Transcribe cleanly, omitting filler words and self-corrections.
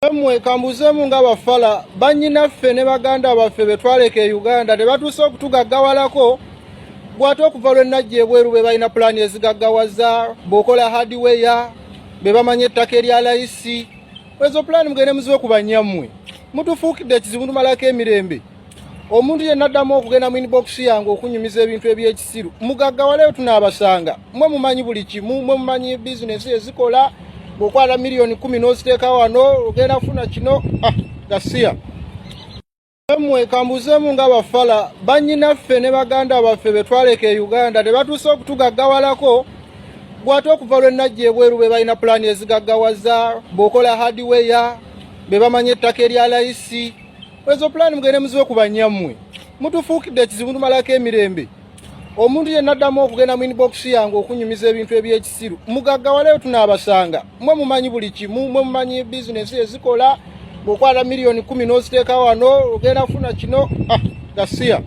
Mmwe kambuzeemu nga bafala bannyinaffe ne baganda baffe be twaleka e Uganda tebatuuse okutugaggawalako. Gwate okuva lwe najja ebweru be balina pulaani ezigaggawaza, bw'okola hardware be bamanyi ettaka erya layisi. Ezo pulaani mugende muziwe ku bannyammwe, mutufuukidde ekizibu, tumalako emirembe. Omuntu yenna addamu okugenda mu inbox yange okunyumiza ebintu eby'ekisiru, mugaggawaleyo tunaabasanga. Mwe mumanyi buli kimu, mwe mumanyi bizinesi ezikola, bw'okwata 10 miliyoni n'oziteeka wano ogenda kufuna kino. Ah, gasiya. Mmwe kambuzeemu nga bafala bannyinaffe ne baganda baffe be twaleka e Uganda tebatuuse okutugaggawalako. Gwate okuva lwe najja ebweru be balina pulaani ezigaggawaza, bw'okola hardware be bamanyi ettaka erya layisi. Ezo pulaani mugende muziwe ku bannyammwe, mutufuukidde ekizibu, tumalako emirembe. Omuntu yenna addamu okugenda mu inbox yange okunyumiza ebintu eby'ekisiru, mugaggawaleyo tunaabasanga. Mwe mumanyi buli kimu, mwe mumanyi bizinesi ezikola, bw'okwata 10 miliyoni n'oziteeka wano ogenda kufuna kino. Ah, gasiya.